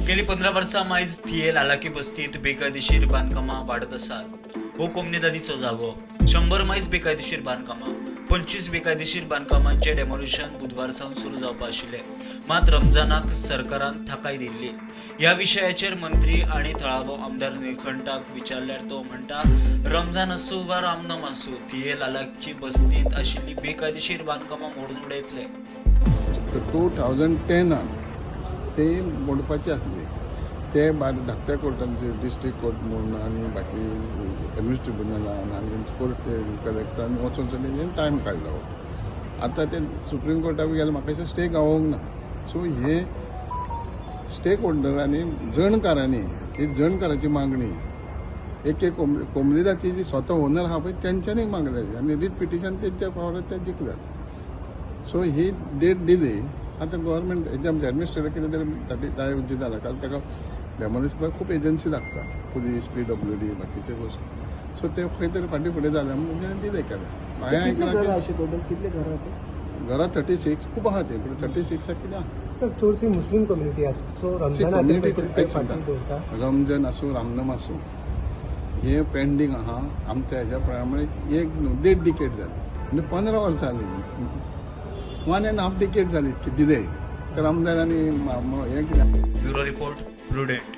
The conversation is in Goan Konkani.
गेली 15 वर्सां मायज थिये लालाकी बस्तीत बेकायदेशीर बांदकामां वाडत आसात. हो कोमनिदादीचो जागो. 100 मायज बेकायदेशीर बांदकामां, 25 बेकायदेशीर बांदकामांचें डेमोलिशन बुधवार सावन सुरू जावपा आशिल्लें. मात रमजानाक सरकारान थाकाय दिल्ली. ह्या विशयाचेर मंत्री आनी थळावो आमदार निळकंठाक विचारल्यार तो म्हणटा, रमजान आसूं वा रामनम आसूं, थिये लालाची बस्तींत आशिल्ली बेकायदेशीर बांदकामां मोडून उडयतले. 2010आन ते मोडपाचे आसले. ते धाकट्या कोर्टांचे, डिस्ट्रिक्ट कोर्ट म्हूण आनी बाकी एडमिनिस्ट्रेटिव्ह ट्रिब्युनलान आनी कोर्ट कलेक्टरान वचून तेणें टायम काडलो. आतां ते सुप्रीम कोर्टाक गेले. म्हाका दिसता स्टे गावोंक ना. सो हे स्टेक होल्डरांनी, जणकारांनी, ही जणकाराची मागणी, एक एक कोमनिदाची जी स्वता ओनर आहा पळय, तेंच्यांनी मागल्या आनी रीट पिटिशन तेंच्या फावरार ते जिखल्यात. सो ही डेट दिली. आतां गव्हर्मेंट हेजे आमचे एडमिनिस्ट्रेटर कितें तरी ताटी जाय उचित जाला, कारण ताका डेमोलिश करपाक खूब एजन्सी लागता, पुलीस, पीडब्ल्यूडी, बाकीचे गोश्टी. सो ते खंय तरी फाटीं फुडें जालें म्हणून तेणें डिले केलें. हांवें कितले आयकलां घरां की अशी टोटल कितले घरां ते? घरां 36 खूब आहा ते, पूण 36 कितें आहा. सर, चडशी मुस्लीम कम्युनिटी आसा, सो रमजान कम्युनिटी खातीर फाटी दवरता. रमजान आसूं, रामनम आसूं, हे पेंडींग आहा. आमच्या हेज्या प्रमाणे एक न्हू, देड डिकेट जाली, म्हणजे 15 वर्सां जाली, 1.5 डिकेट जाली की दिले. रमजान आनी हें कितें. Bureau report, prudent.